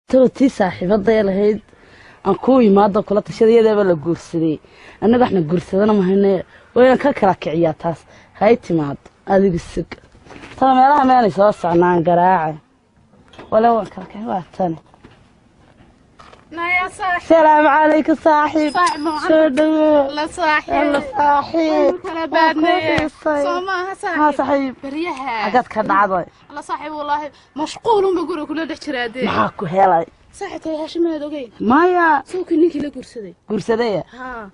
Tii saaxiibaday lahayd aan ku imaado kula tashada, iyadaaba la guursaday, annaga waxna guursadana mahayne, wayna ka kala kiciyaa. Taas hay timaado, adigu sug. Tana meelaha meenay soo socnaan garaace wale waan kala kicin. Waa tani. Salaamu calaykum saaxiib, soo dhawo. La saaxiib. La saaxiib. Kala baadnay. Soo maaha haa saaxiib? Saaxiib. Baryaha xagaad ka dhacday? La saaxiib, wallaahi mashquulun ba guriga kula dhex jiraadee. Maxaa ku helay? Saaxiibkay Haashimaad ogeyn? Maya. Suuqii ninkii la guursaday. Guursadaya? Haa.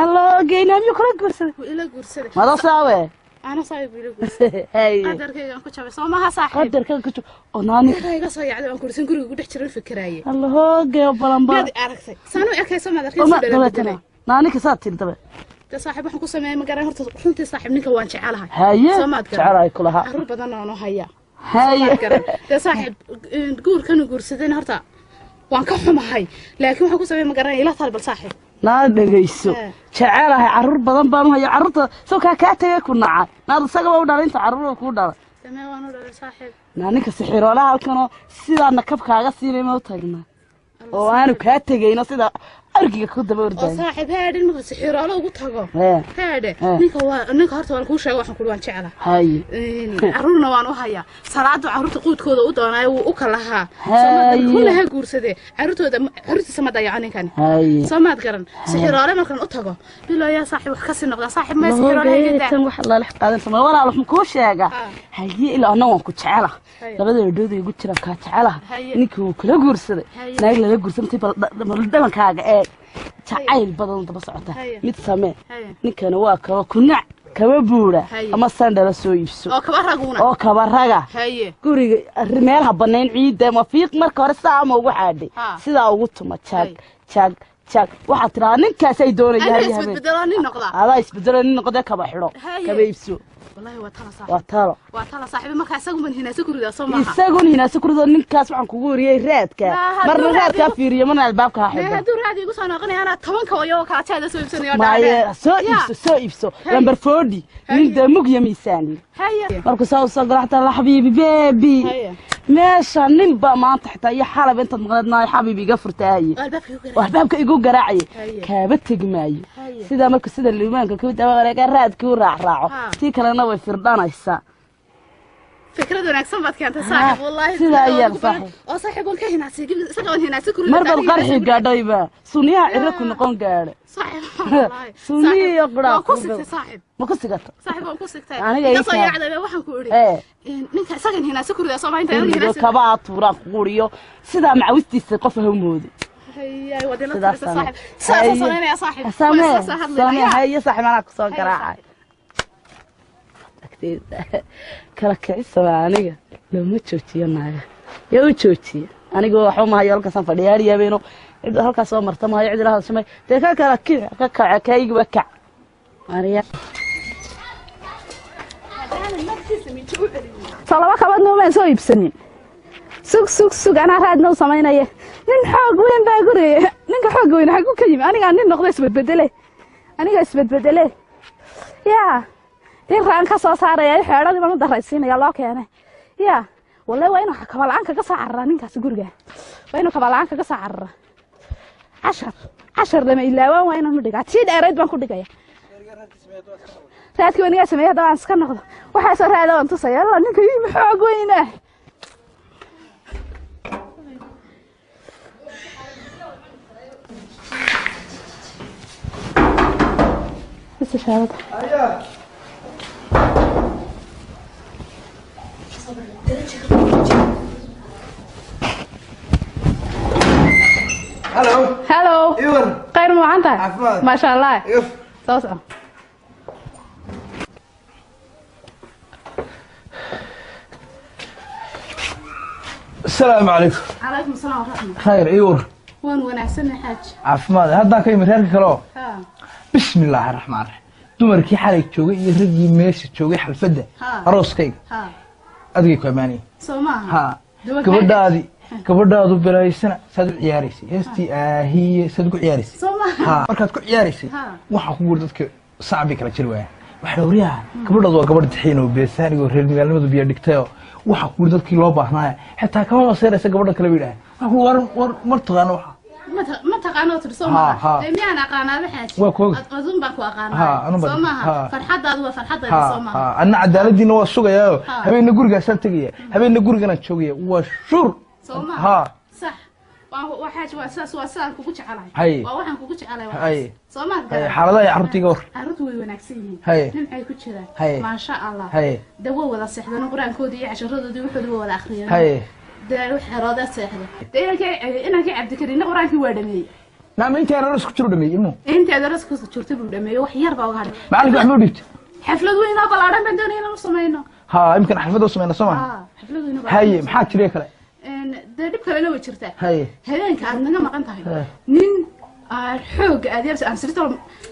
Allo geyna miyuu kula guursaday? Wuu ila guursaday. Mada saawe? Ana saaxiib, wuu ila guursaday. Haye. Qadarkaygaan ku jabay, soo maaha saaxiib? Qadarkan ku jiro oo naani. Ninkaa iga soo yacday waan guursan, guriga ku dhex jiran fikiraaye. Allo hoogeyo balanba. Miyaad aragtay saanu ekayso? Maad arkay? Oma si dhala dabeetana bedelay. Naaninka saa tiri dabe. De saaxiib, waxaan ku sameeyay ma garan horta. Runtii saaxiib, ninka waan jecelahay. Haye. Soo maad garan? Jecelahay kulaha. Carruur badan oonu hayaa. Haye. Garan dee saaxiib, guurkanu guursadayna horta waan ka xumahay, laakiin waxaan ku sameeyay ma garanaya. Ila tal bal saaxiib. Naa dhegayso. Jecelahay, carruur badan baan u haya. Carruurta soo kaa tegay ku nacay, naad isagaba u dhalay, inta carruur kuu dhalay. Samee, waan u dhalay saaxiib. Naa ninka sixiroolaha halkanoo sidaa nakabkaaga siinay ma u tagnaa oo aanu kaa tegayno sida argiga ku daba oo ordaayo? Saaxiib, heedhin marka sixiroolo ugu tago. Heedhe. Ee. Ninka waa ninka horta waan kuu sheegay, waxaan kuhi waan jecelahay. Haye. Carruurna waan u hayaa. Salaadu carruurta quudkooda u doonaayo wuu u kalahaa. Haye. Kunaha guursadee carruurtooda, carruurtiisa ma dayaco ninkani. Haye. Soo maad garan? Sixiroole markaan u tago bilooyaa saaxiib wax kasii noqdaa saaxiib ma sixiroole. Tan wax lalex qaadan sama walaal, wax kuu sheega. Haye, ilaa anna waan ku jecela. Haye. Labada dhooda igu jira kaa jecela. Haye. Ninkii wuu kula guursaday. Haye. Naag lala guursantay, bal dhabankaaga eeg, jacayl badan daba socota. Haye. Mid samee. Haye. Ninkana waa kaba kunac kaba buura. Haye. Ama sandhala soo iibso. Oo kaba raguna. Oo kaba raga. Haye. Guriga meelaha banayn ciidda ma fiiq marka hore saa ama ugu xaadhay. Ha. Sidaa ugu tuma jaag. Haye. Jaag jaag waxaad tiraa ninkaasay doonaya aniga habeen habeen. Isbedbedelo nin noqdaa. Adaa isbedelo nin noqdee, kaba xidho. Haye. Kaba iibso. Wallahi waa tala waa saaxiib. Talo. Waa tala saaxiib, markaa isagu man hinaasa gurigaa soo maaha? Isagun hinaase kurido ninkaas waxaan kugu wariyey raadka. Naa, hadduu marna raadkaa raad fiiriyo, marna albaabka ha mee xidho. Hadduu raadi igu soo noqonaya anaa 10 kaba iyagoo kala jaada soo iibsanayo. Maaye soo iibso, soo iibso. Haye. Lambar 40 nin dee mug iyo miisaan. Haye. Markuu saa usoo galo xataa la xabiibi beebi. Haye. Meesha nin baa maanta xitaa iyo xalab intaad maqleed naay xabiibi iga furtaaye. Albaabka igu oo garaac. Albaabka igu garaacaya. Haye. Kaaba tegi maayo. Haye. Sidaa marka sida liimaanka ku daba wareega raadkii u raacraaco. Ha. Tii kalena way firdhanaysaa. Fikrad wanaagsan baad keentay saaxiib, wallahi. Sidaa sidaa yar, ugu badan. saaxiib. Oo saaxiib, waan ka hinaasay isaga, waan hinaasay kuriga. Mar baad qarxi gaadhayba sunniyaha ciro ku noqon gaadha. Saaxiib, wallahi. Sunniyo Saaxiib, qurac waan ku ku sigtay saaxiib. Ma ku sigato? Saaxiib, waan ku sigtay. Aniga iga ii soo kaa. yaacday waxaan ku idhi ninka isagan hinaasa kuriga soo maaha inta aniga Kuriyo hinaasa. Kabaa tuuraan quriyo sidaa macawistiisa qof ha moodo. Hayaay, waad ila sidaas talisa samee. saaxiib, sidaasaan Haye. samaynaya saaxiib. Samee. Waan isla soo hadlaynaa. Samee. Yaa. Haye saaxiib, anaa kusoo Haye, garaacay agteeda kala kicisaba. Aniga looma joojiyo naaga, yaa u joojiya? Aniga waxba mahayo, halkaasaan fadhiya hariyaabeeno, cid halkaas soo marta mahayo, cid ila hadasho mahayo. Dee ka kala kici, ka kaca kaygiba kac aniga. Soo laba kabadna umaan soo iibsanin. Sug sug sug, anaa raadna u samaynaya. Nin xoog weyn baa guriga. Ninka xoog weyn xaguu ka yimi? Anigaa nin noqda, isbedbedele, aniga isbedbedele. Yaa in raan ka soo saaraya xeedhadii baan u daraysiinaya loo keenay. Yaa wallahi waa inuu kaba-la-aan kaga soo cararaa ninkaasi guriga, waa inuu kaba-la-aan kaga soo cararaa. Cashar cashar lama ilaawaan waa inaan u dhigaa. Tii dheerayd baan ku dhigaya. Raadkii wanigaa sameeyey, haddaba aan iska noqdo. Waxaasoo raada waan tusaya. Alla ninka yimi xoog weyna. Istishaarada. Halo. Hello. Iwan. Khayr ma wacan tahay? Caafimaad. Maasha allah. If. Soo soco. Asalaamu calaykum. Calaykum asalaam waraxmat. Khayr iwar. Waan wanaagsanay xaaj. Caafimaad. Haddaan ka yimid reerka kale oo. Ha. Bismi illaahi raxmaan raxiim. Dumarkii xalay joogay iyo raggii meesha joogay xalfadda Ha. arooskayga ha adigay ku ammaanayeen. Soo maaha? Ha. Dumarka- Gabadhaadi gabadhaadu belaysana saad u ciyaaraysay heestii aahiye saad ku ciyaaraysay. Soo maaha? Ha, markaad ku ciyaaraysay Ha. waxaa ku guur dadka sacbi kala jiri waayaan. Waxaa waryaha gabadhaadu waa gabadh dixiin oo beesaaniga oo reer magaalnimadu biyo dhigtayoo waxaa ku guur dadkii loo baahnaaya xitaa kama maseeraysa gabadha kale bay yidhaaheen. War war mar taqaano waxa ma taqaano tir soo maaha dee miyaan aqaanaaba xaaji Waa ku og. Adun baan ku Ha, aqaanaa anun baan- soo maaha ha. Farxadaadu waa farxadayda soo ha maaha anna cadaaladiina waa sugayaayo Ha. habeenna gurigaasaan tegaya habeenna guriganaan joogaya waa shuur soo maaha ha sax waa xaaji waa saas waa sidaan kugu jecelahay Haye. waa waxaan kugu jecelahay waa Haye. saas. Soo maad Haye, garan xaaladaha iyo carruurta iga war carruurtu way wanaagsan yihiin Haye. nimcay ku jiraan Haye. maasha allah Haye. dee way wada seexdeen qur-aankoodii iyo casharadoodii waxoodii way wada akhriyeen haye dee wax xeroodee seexda dee inankii cabdikariinna qur-aankii waa dhameeyey naam intii aan aroos ku jiro dhameeyey ilmuhu intii aroos ku jirtay buu dhameeyey wax yar baa uga hadhay macalinka wax ma u dhiibtay xaflad weyn oo ballaadhan baan doonaya inaan u samayno ha imkan xaflad oo sameyna soo maha ah xaflad weyn oo haye maxaa jiray kale dee dhib kalena way jirtaa haye habeenka aad naga maqan tahay He. nin aan xoogga aad yarsa aan sirta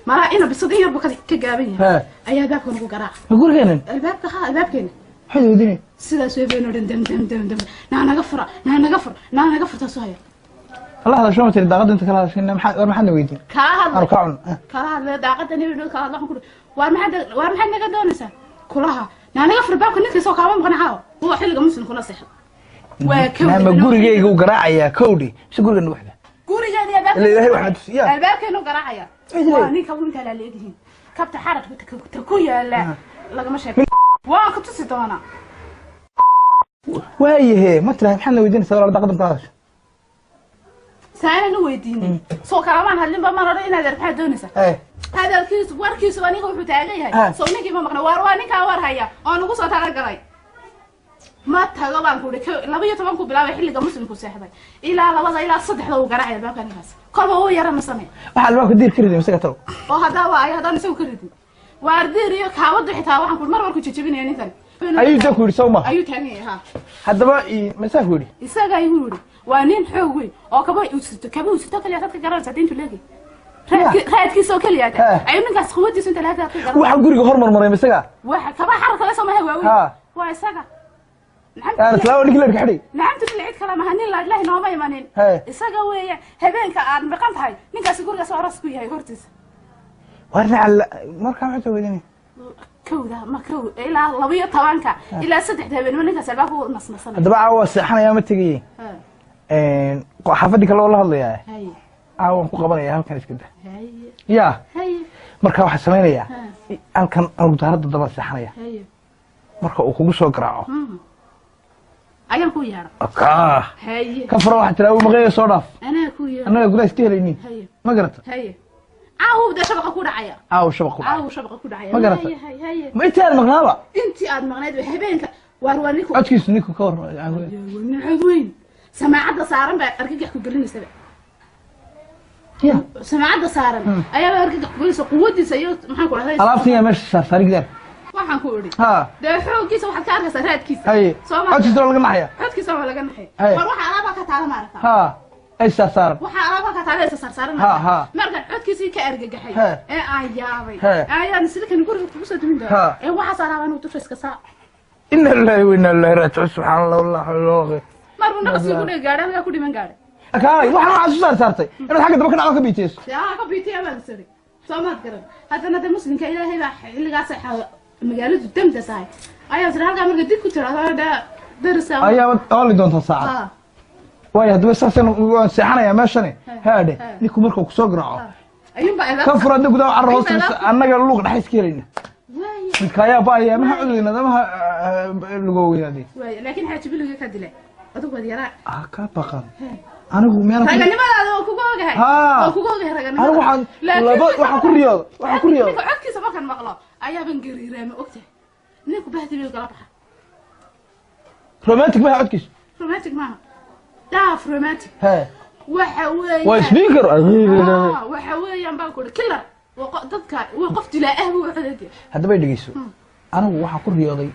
malaa ina bisad in yarbu ka gaaban yahay He. ayaa albaabka nagu garaaca ma gurigeenan albaabka ha albaabkeena maxaad weydiinay sidaas way been oo dhan dam dam dam dam naa naga fura naa naga fur naa naga furtaa soo haya alla hadasho ma tiri daaqadda inta kala hadashay maxaa war maxaadna weydiin kala aanu hadlay kaa cuno kala hadlay daaqada nebi dhow kala hadla waxaan ku uri waar maxaad waar maxaad naga doonaysaa kulaha naa naga fur baabka ninkiisoo kaama maqan caawa waa xilliga muslimkuna seexda waa ka naama gurigeyga u garaacayaa kowdhi mise guriga nagu xiga gurigeeda iyo Ila Ilaahay waxna tusi- yaa. albaabkeenu garaacaya Cidle. waa ninka ninka la leegyihiin kabta xarafka ta ku yaala lagama sheego waan ku tusi doonaa waayahe ma tiraha maxaadna weydiinaysaa walaal daaqadda kala hadasho saanan u weydiinay soo kalamaan hadlinba maan odhan inaad maxaad doonaysaa eh hadalkiisu warkiisu aniga wuxuu taagan yahay Ah. soo ninkii ma maqna waar waa ninkaa war haya oo nagu soo talagalay ma tago baan ku uri 12 ku bilaabay xilliga muslimku seexday ilaa 2 ilaa 3 uu garaacay albaabka ninkaas kolba uu yara ma samee waxaa albaabka diir ka riday mise ka tago oo haddaa waa ay haddaan isagu ka ridin waardiir iyo kaabadu xitaa waxaan ku mar marku jajabinaya ninkan ayuu taa ku yidhi sow ma ayuu taagan yahay ha haddaba masaa ku yidhi isaga ayuu yidhi waa nin xoog weyn oo kaba usito kaba usito kaliya dadka garanaysa diintu leegi raadkiisa oo kaliya Ha. ayuu ninkaas quwadiisa inta laga dadka garanaysa waxaa guriga hormarmaray misaga waxa kaba xarka la samaha waa weyn Ha. waa isaga aan islaama ninkii leerka xidhay nacamtu bil cid kale maha nin la ilaahi nooma imanin He. isaga weeye habeenka aad maqan tahay ninkaasi gurigaas aroos ku yahay hortiisa war nacal markaa maxaa soo weydiinay kowda ma kow ilaa 12 ilaa 3 habeenimo ninkaas albaabka u nasnasanaya haddaba caawa waa seexanayaa ma tegayey Ha. xaafadii kale oo la hadlayaa haye caawa waan ku qabanaya halkan iska da haye yaa haye marka waxaa samaynayaa Ha. halkan anigu daaradda daba seexanaya haye marka uu kugu soo garaaco ayaan ku yeedha kaa haye ka fura waxaa tiraa uu maqlaya soo dhaaf anaa ku yeedha annaga gudaha iska helaynin haye ma garata haye caawu dee shabaqa ku dhacaya caawa shabaq ku dhacay caawu shabaqa ku dhacaya Ma garata? Haye, haye haye ma intii aan maqnaaba intii aad maqnayd ba habeenka waar waa ninku codkiisu ninku ka war Waa nin xoog weyn samaacadda saaran baa argagax ku gelinaysaba ya samaacadda saaran ayaaba argagax ku gelinaysa quwadiisa iyo maxaan ku dhahday alaabtan yaa meesha saarsaari gidaar waxaan ku idhi ha dee xooggiisa waxaad ka arkaysaa raadkiisa haye soo ma codkiisa waa laga naxaya codkiisa waa laga naxay Haye. war waxa alaabaa ka taala maaragta ha ay saarsaaran waxaa alaabaa ka taala isa saarsaaran Ha, ha. markaan codkiisii ka argagaxay He. ee aan yaabay He. ayaan silkan guriga kugu soo dumin Ha. doona ee waxaas alaabaa inuu dusha iska saa ina lillahi wa inna ilaihi raajicuun subxaan allah wallah xawla walaa quwwata mar buu naqasii ku dhigi gaadhay halkaa ku dhiman gaadhay kaalay waxaan waxaad isu saarsaartay inaad xagga daba ka dhacdo ka biiteyso dee aa ka biitay baan siri soo maad garan haddana de muslimka ilaahay baa xilligaas magaaladu damta tahay ayaa siri halkaa marka dib ku tiraahdo dee dariska ayaaba ooli doontaa saacad Ah, waayo haddaba saasaan waan seexanayaa meeshani haadhe He. ninku markuu kusoo garaaco ayuunbaa ka fura adna gudaha carro Ayuunbaa hoosta annaga luuq dhex iska helayna waaya midkaayaa ba'aya amaha cudweynaad amaha lugoweynaadee waaya laakiin xaaji biliga ka dilay adugu waad yaraa ah ka baqan anigu meel raganimadaada oo kugu ogahay Haa. oo kugu ogahay raganimada anigu waxaan laba waxaan ku riyooda waxaan ku riyooda ninka codkiisa markaan maqlo ayaaban gariiraa ma ogtahay ninku bahdi bay kala baxa romantic maha codkiisu romantic maaha daaf romantic he waxa weeyaan waa speaker Ah, waxa weeyaan baan ku idhi killer waa dadka waa qof dilaa ah buu waxdeedii haddaba dhegeyso anigu waxaan ku riyooday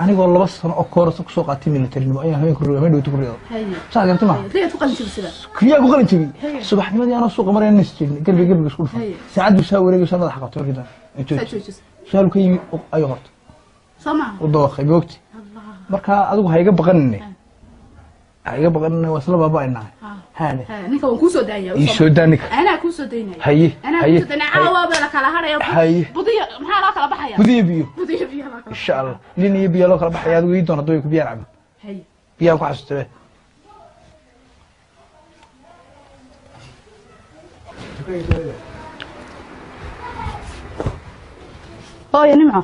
anigoo 2 sano oo koorasa kusoo qaatay militarinimo ayaan habeen ku riyooday habeen dhowta ku riyooday haye saa garta maaha riyaad ku qalin jabisada kiyaa ku qalin jabiyey Haye. subaxnimadii anoo suuqa maraya nis jirnay garbi garbiga isku dhufan Haye. saacad buu saa wareegay saa madaxa qabtay markii dambe intuu saa joojisa su'aalu ka yimi ayuu qabtay soo maaha u dawaqay moogti allah marka adigu ha iga baqanine ha iga baqanine waa isla baaba'aynaa haane Ha, ninka waan kuu soo daayaa ii soo daa ninka anaa kuu soo daynaya Haye, anaa haye, kuu soo daynaya caawa baa la kala haraya Haye. budiya maxaa loo kala baxaya budiyo biyo budiya biyo loo kala insha allah lin iyo biyo loo kala baxaya adigu ii doon hadduu ku biyaan cabo haye biyaan ku xasuustay Hooyo Nimco.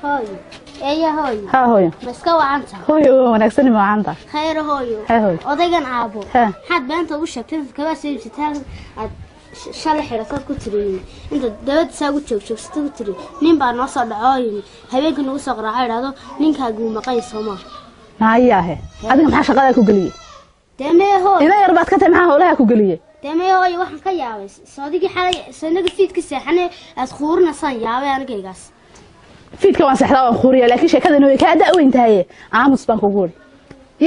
Hooyo. Eeya hooyo. Haa hooyo. Ma iska wacanta? Hooyo waa wanaagsan ma wacanta. Khayr hooyo. Haa hooyo. Odaygan aabo. Haa. Maxaad beenta ugu sheegtay intaad kabaa soo iibsatay aad shalay xidhatood ku tiri inta dabadda saa ugu joog-joogsatay ku tiri nin baa noo soo dhaco yimi habeenkii nagu soo qaraaco idhaahdo ninkaagu wuu maqan yahay soo maaha. Naayahe. Adiga maxaa shaqadaa ku geliyey? Dee mee hooyo. Ina yar baad ka tahay maxaa howlaha ku geliyey? Dee mee hooyo waxaan ka yaabay soodigii xalay sanaga fiidka seexanay aad khuurinaysaan yaabay anigaygaas. Fiidka waan seexdaa waan khuuriyaa laakiin sheekadani way kaa da'weyn tahay aamus baan kugu idhi.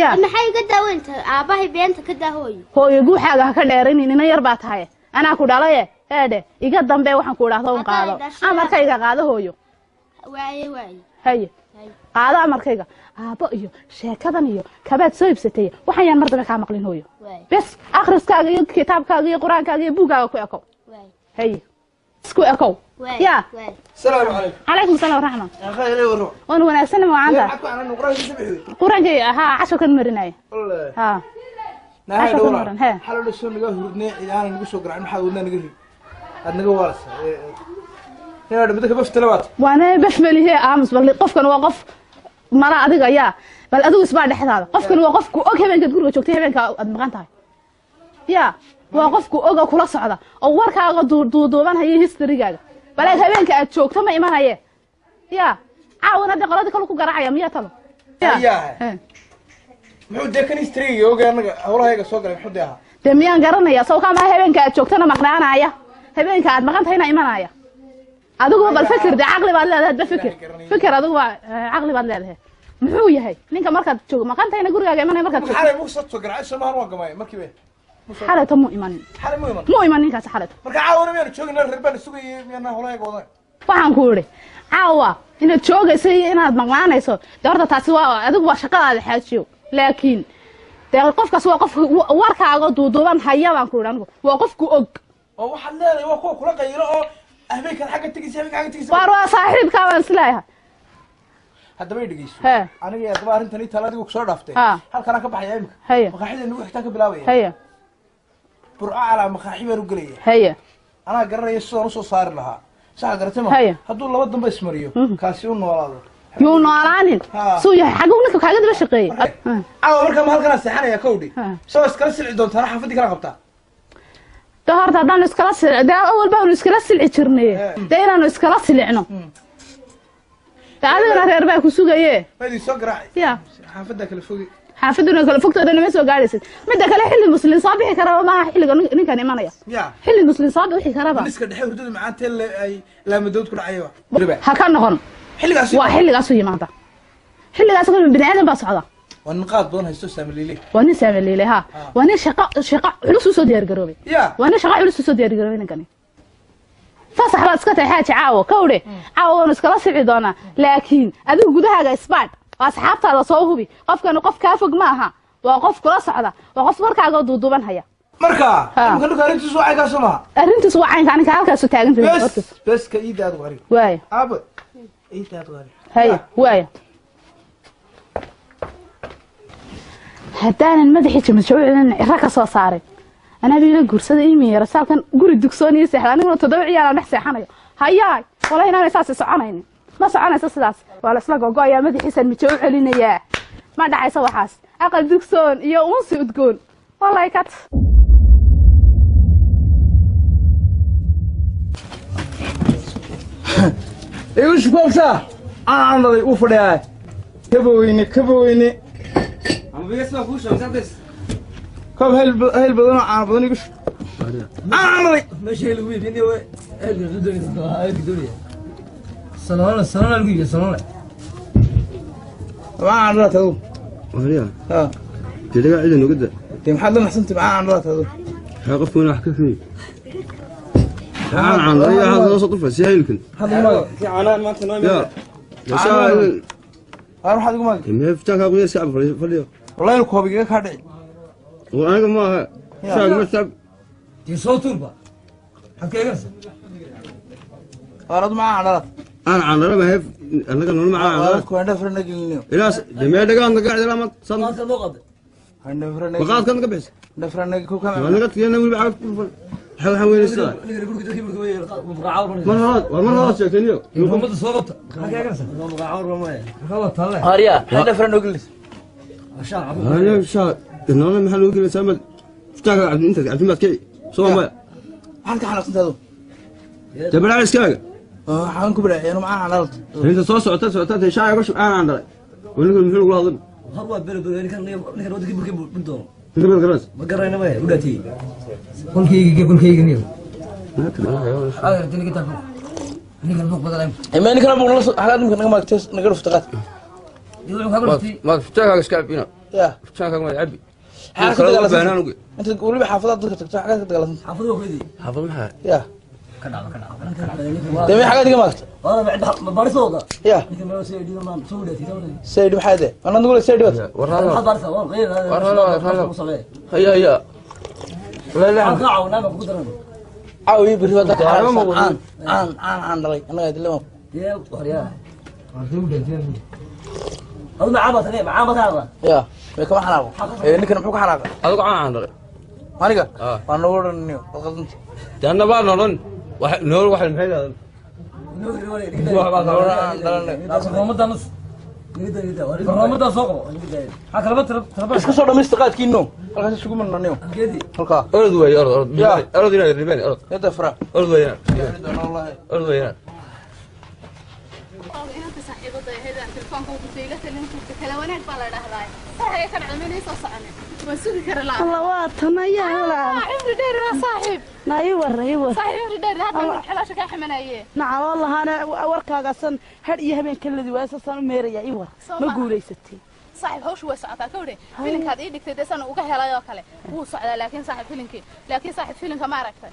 Yaa. Maxay iga daaweyn tahay aabbahay beenta ka daa hooyo. Hooyo guuxaaga ha ka dheeraynin ina yar baa tahay. Anaa ku dhalaye eedhe iga dambe waxaan ku idhaahdo un qaado. Amarkayga qaado hooyo. Waaye waaye. Haye. Qaado amarkayga. Aabbo iyo sheekadan iyo kabaad soo iibsatay waxaan yaan mar dambe kaa maqlin hooyo. Bes akhriskaaga iyo kitaabkaaga iyo qur-aankaaga iyo buuggaaga ku ekow. Haye. Isku ekow. Yaa. السلام عليكم. Calaykum salaam waraxma. يا اخي لي ورو. Waan wanaagsan ma wacanta. حكوا عن انه قران سبحي. Qur-aankay haa casharkan marinaya. والله. Haa. نهاية عشرة دورة. مرن، ها. حلو لسه نجا هردني إذا أنا نقول سوق رعنا حاولنا نقول هاد نجا وارث. يا رب بدك بفت لبات. Waana baf malihe aamus bal qofkan waa qof mala adiga yaa bal adigu isbaa dhexdaada qofkan waa qofku og habeenkaad guriga joogtay habeenka aad maqan tahay yaa waa qofku og oo kula socda oo warkaaga duuduubanhaya historygaaga bal eeg habeenka aad joogto ma imanaye yaa caawana dee qoladii kale ku garaacaya miyaa talo. Ayaa. Muxuu dee kan history oga anaga howlahayga soo galay muxuu dee ahaa? Dee miyaan garanaya sawkaa maa habeenka aad joogtana maqnaanaya habeenka aad maqan tahayna imanaya adigu bal fikir dee caqli baad leedahay ba fikir fikir adigu waa caqli baad leedahay muxuu yahay ninka markaad joog maqan tahayna gurigaaga imanaya markaad joogto xalay muu soo garacay soo maahan waa gamay markiiba. Xalayto muu imanin. Xalay muu iman. Muu iman ninkaas xalayto. Marka caawana miyaanu joogin reer baan sugayay miyaan howlahayga wadan. Waxaan ku idhi caawa inaad joogayso iyo inaad maqnaanayso dee horta taasi waa adigu waa shaqadaada xaajiyo laakiin dee qofkaas waa qof warkaaga duuduuban haya baan ku idhi anigu waa qofku og. Oo waxaad leedahay waa kuwa kula qaylo oo habeenkan xagga tegaysa habeenkan xagga tegaysa. Waar waa saaxiibkaa baan isleeyahay. Haddaba i dhegeyso. Hee. Aniga iyo haddaba arrintan ii taala adigu kusoo dhaaftay. Haa. Halkanaa ka baxaya imika. Haya. Maqaaxida nagu xigtaan ka bilaabaya. Haya. Burco calaa maqaaxi baan u gelaya. Haya. Anaa garanaya sidaan usoo saari lahaa. Sax garatay ma? Haya. Hadduu laba dambe ismariyo kaasi u noolaado. Yuu noolaanin. Haa. Suu yahay xaguu ninka kaaga daba shaqeeyey. Caawa markaa ma halkanaa seexanaya kowdhi. Haa. Soo iskala silci doontaana xaafadii kala qabtaa. Dee horta haddaanu iskala sil dee awal baanu iskala silci jirnay dee inaanu iskala silicno dee adigana reer baa ku sugaye. Ma idin soo garaacay. Yaa. Xaafaddaa kala fogi. Xaafaduna kala fogtooda nama soo gaadhaysid midda kale xilli muslim soo bixi karaba maaha xilliga ninkan imanaya. Yaa. Xilli muslim soo bixi karaba. Niska dhexe hurdada macaantee ay laamadood ku dhacayba. Ha ka noqon. Xilligaas waa xilligaas u yimaada xilligaas oo bini aadan baa socda. Waa nin qaad badan haysto saamiliile. Waa nin saamiliile ha waa nin shaqo shaqo culus u soo diyaar garoobay. Yaa. Waa nin shaqo culus u soo diyaar garoobay ninkani. Fasax baad iska tahay xaaji caawo kowdhe caawo waanu iskala sixi doonaa laakiin adigu gudahaaga isbaadh oo asxaabtaada soo hubi qofkani qof kaa fog ma aha waa qof kula socda waa qof warkaaga duuduuban haya. Marka Haa. imika dhulka arrintiisu waa caynkaas maaha. Arrintiis waa caynka ninka halkaasu taagan tahay Bes hortiis. bes ka ii daad wari. Waaya. Aabo ii daad wari. Haya waaya haddaanan madaxii jimajawicin ciro ka soo saarin anaa ila guursada ii miyara saalkan guri dugsoon ii seexda aniguna 7 ciyaal aan dhex seexanayo hayaay walahi inaanay saas i soconaynin ma soconayso sidaas waa la isla gogo'ayaa madaxiisaan mijo u celinayaa ma dhacayso waxaas aqal dugsoon iyo uunsi udgoon wallahi kat. Igu shukoobsaa aan dhalay uu fadhiyaa kabaweyne kabaweyne koob hel hel badan oo caano badan igu shub aan dhalay. Maxaa aan dhalaa tadu? Wariya. Haa. Dee ciidan uga da. Dee maxaad la naxsantay maxaa aan dhalaa tadu? Haa qofku wax ka fiiy. Aan aan hada soo tufa si hilkan. Hadda ma Ya. Ya saa. Waar waxaad igu maagi? Ma fitaanka ku yeesha fadhiyo. Wallahi inuu koob igaga kaa dhici. Oo aniga ma aha. Shaag ma tab. Waar adu maxaa aan dhalaa? Aan aan raba hef anaga nolol ma aan. Waar ku andha farna gelinayo. Ilaas jamee dhagaan naga ilaa ma san. Andha farna. Waqaad kan ka bixis. Andha farna ku kama. Anaga tiyana wili caaf ku fal. Waxaa weynaysaa mar horaad war mar horaad sheegtay niyo. Haariya xadda furan ogelis. Shaa noole maxaa loogu gelaysaa ma fitaankaaga cabdi intaad cabdi maad kici soo maya. Maxaad ka xanaaqsantahay adu? Dee badhaa iskaaga. Waxaan ku badhaaciyay macaan aan dhalata. Inta soo socota socota dee shaaga ka shub aan aan dhalay. Ninkan muxuu lagula hadlin? Ninka mad garanaysa? Ima ninkana buu nala xagaad nimka naga maagtay naga dhuftay qaad. Maad fitaankaaga iska cabbi ina. Ya. Fitaankaaga maad cabbi. Xagaad ka dagaalasanta. Inta weliba xaafadaad dadka tagto xagaad ka dagaalasanta. Xaafad maxaa? Ya. Dee may xagaad iga maagtay? Ya. Saydi maxaa dee? Anaa nugule saydi wad. Haya haya. Caawiyo berri waa dadka xanaaqsan. Caan caan caan caan dhalay annaga idin lama. Ya. Way kama xanaaqo. Ee ninkan muxuu ka xanaaqa? Adigu caan caan dhalay. Aniga? Waa nagu odhan niyo. Waad qaldanta. Dee anna baan odhan. Wax nool wax maxay yidhahdaan? Iska soo dhamaysta qaadkiino. Halkaas isugu marnaniyo. Halkaa. Orod weeye orod orod. Orod inaad ribeen orod. Yada fara. Orod weeyaan. Orod weeyaan. Inanta saaxiibada ahayd aan telefoonka ugu ila talin jirta kala wanaag baa la dhahdaa saxay kan cilminay soo socon waan sugi kara laa. Labaatan ayaa walaal. Cimri dheer waa saaxiib. Na ii war ii war. Saaxiib cimri dheer hadda xalaasha ka ximanaye. Nacalo lahaana warkaagaasan had iyo habeen kaladi waa sasaan u meeraya ii war. Ma guulaysatay? Saaxiib hawshu way socotaa ka hore filinkaad ii dhigtay dee san uga helay oo kale wuu socdaa laakiin saaxiib filinkii laakiin saaxiib filinka ma aragtay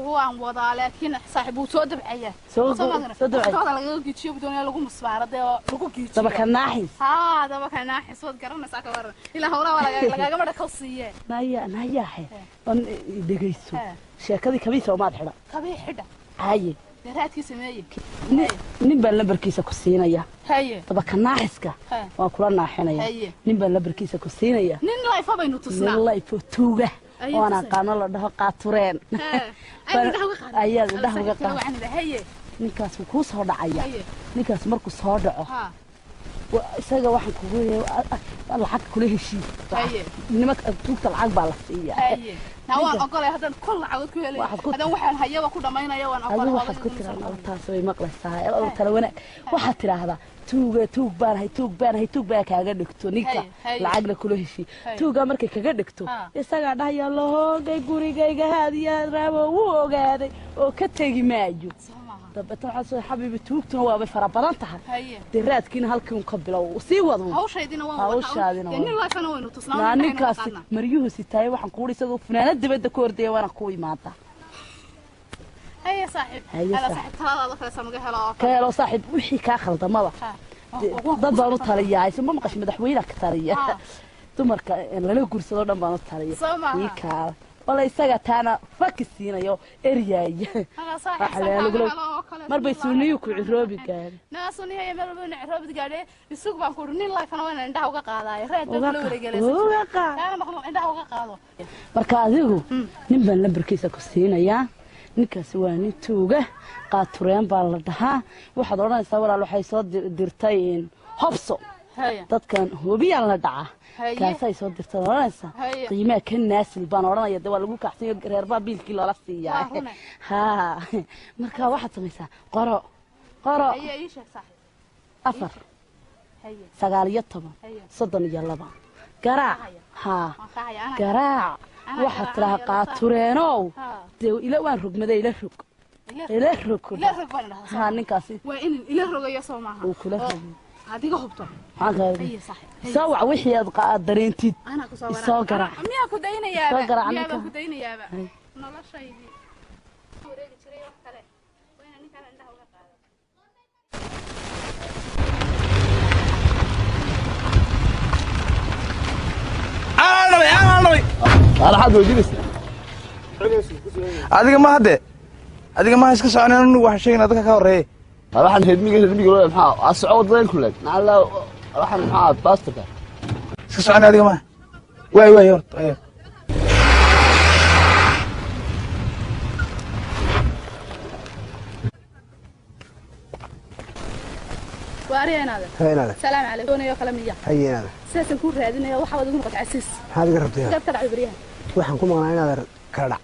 waan wadaa laakiin saaxiib wuu soo dabcayaa. Soo dabcay. Soo lagaga giijiyo doonaya lagu musbaaro dee oo lagu giijiyo. Daba ka naaxis. Haa daba ka naaxis waad garanaysaa ka waran ilaa hawlaha waa lagagama dhakaw siiyee. Naya nayaaxe on dhegayso sheekadii kabiisa umaad xidha. Kabii xidha. Haye. Dee raadkii sameeye. Nin baan lambarkiisa ku siinaya. Haye. Daba ka naaxiska waan kula naaxinaya. Nin baan lambarkiisa ku siinaya. Nin layfa baynu tusnaa. Nin layfo tuuga. Oona aqaano la dhaho qaatureen. Ayaad indhaha uga qaad. Ninkaas wuu kuu soo dhacaya. Ninkaas markuu soo dhaco isaga waxaan kugu lacag kula heshiis. Nimanka tuugta lacag baa la siiya. Waan ogolay haddaan kol lacagood ku helay haddaan waxaan hayaba ku dhamaynaya waan ogolay. Adigu waxaad ku tiraahdaa taas way maqlaysaa tala wanaag waxaad tiraahdaa tuuga tuug baan hay tuug baan hay tuug baa kaaga dhigto ninka lacagna kula heshii tuuga markay kaga dhigto isagaa dhahaya lahoogay gurigayga haadiya raabo wuu ogaaday oo ka tegi maayo. Dabeetna waxaa soo xabiibi tuugtuna waabay fara badan tahay. Dee raadkiina halkii un ka bilow sii wado. Hawshaydina waan hawshaadina nin laifana waynu tusnaa. Ninkaasi maryuhu sitaay waxaan kuuri isagoo funaanad dibadda ku ordaya waana ku imaada. Haye saaxiib. Ala saaxiib taladaada kale samaga helo. Ka helo saaxiib wixii kaa khaldamaba. Dad baan u taliyaa isma maqash madaxweynaha ka taliya. Dumarka lala guursado dhan baan u taliya. Ii kaala. Wala isaga taana faki siinayo eryaaya. Mar bay suuniyu ku ciroobi gaadhay. Naa suuniyo meel walba inuu ciroobi gaadhay isug baan ku nin laifana waa inaan indhaha uga qaadaayo raad baan kula wareegalaysa. Uga qaad. Taana maqlo indhaha uga qaado. Marka adigu nin baan lambarkiisa ku siinayaa. Ninkaasi waa nin tuuga qaatureen baa la dhahaa. Waxaad odhanaysaa walaal waxay soo dirtay hobso. Dadkan hubiyaan la dhacaa. Kaasay soo dirtay odhanaysaa qiimaha ka naasil baan odhanaya dee waa lagu kacsanyo reerbaa biilkii loola siiyaa. Haa marka waxaad samaysaa qoro qoro 4 19 32 garaac. Haa garaac waxaad tirahaa qaatureenow dee ila waan rogmaday ila rog ila rog. Haa ninkaasi waa in ila rogayo soo maaha. Uu kula rogo adiga hubto. Soo wac wixii aad dareentid isoo garaac. Miyaa ku daynayaaba miyaa ku daynayaaba noloshaydii wareegi jiray wax kale waa inaan ninkaan indhaha uga qaado. Waxaad weydiinaysaa Adiga ma hadde. Adiga ma iska soconeen anigu waxaan sheegaynaa dadka ka horeeyay. Waxaan reer miyiga loo maxaa soco wadada ku leeg macalla waxaan maxaa baasterka Iska soconay adiga ma. Waay waay horta. Waariyanaada. Haynaada. Salaam calaykum. Doonayo kala miya. Haynaada. Sidaasan kuu raadinaya waxa wad ugu noqotay casiis. Maxaad iga rabtay? Dad ka dhacay baryahan. Waxaan ku maqnaa inaad kala dhac.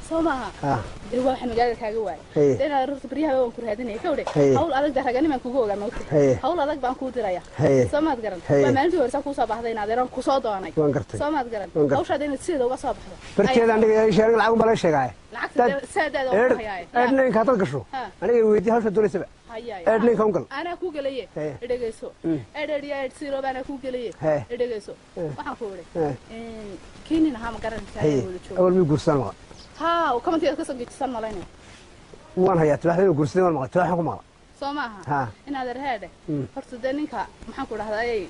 Soo maaha. Ha. Dee waa waxaan magaalada kaaga waayay. Haye. Dee inaad rurta baryaha waan ku raadinaya ka wade. Haye. Hawl adag daa raganimaan kugu ogaa maogta. Haye. Hawl adag baan kuu diraya. Haye. Soo maad garan. Haye. Waa maalintii hore saa kuu soo baxday inaad yaraan kusoo doonay. Waan gartay. Soo maad garan. Waan gartay. Hawshaada inaad sideeda uga soo baxdo. Barkeedaan dhigaya sheegay lacag baa laga sheegay. Lacagta saadaada oo hayaay. Eedhninka haddaad gasho. Ha. Aniga weydii hawsha doonaysaba. Hayaay. Eedhninka un gal. Anaa kuu gelaye. Haye. Idhegeyso. Eedheer iyo eedh zero baan kuu gelaye. Haye. Idhegeyso. Waxaan ku idhi. Haye. Keenin ahaa ma garanaysaa Haye. inaan wada joogo. Awal mii guursadaan maqla. Haa, oo kamantiyaad kasoo gejisan malaynaya. Waan hayaa tibaaxda inuu guursaday waan maqla. Tibaaxan ku maqla. Soo maaha. Ha. Inaad erheedhe. Horta dee ninka maxaan ku dhahdaa ayay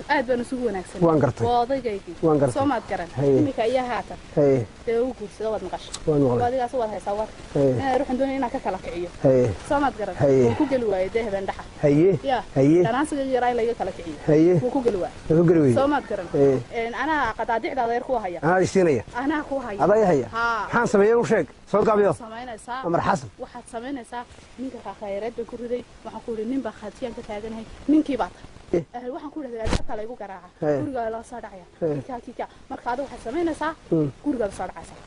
aad baan isugu wanaagsan. Waan gartay. Waa odaygaygii. Waan gartay. Soo maad garan. Haye. Iminka ayaa haatan. Haye. Dee uu guursado waad maqashay. Waan maqlay. Waa adigaas waad haysaa warka. Haye. Inaad ruuxan doonaya inaan ka kala kiciyo. Haye. Soo maad garan. Haye. Wuu ku geli waayey dee habeen dhaxa. Haye. Ya. Haye. Dhanaansiga yaraa in layga kala kiciyo. Haye. Wuu ku geli waayey. Wuxuu geli weyey. Soo maad garan. Haye. Anaa qadaadicdaada yar ku haya. Anaa isiinaya. Anaa ku haya. Adaa i haya. Haa. Maxaan sameeyey u sheeg. Soo gaabiyo. Samaynaysaa. Amar Xasan. Waxaad samaynaysaa ninka khayreed baan ku riday. Waxaan ku idhi nin baa khaatiyaan ka taaganahay. Ninkii baa tahay. Waxaan ku idhahdaa albaabka laygu garaaca. Haye. Gurigaa loo soo dhacaya. Haye. Kikaa kikaa. Marka adigu waxaad samaynaysaa gurigaad soo dhacaysaa.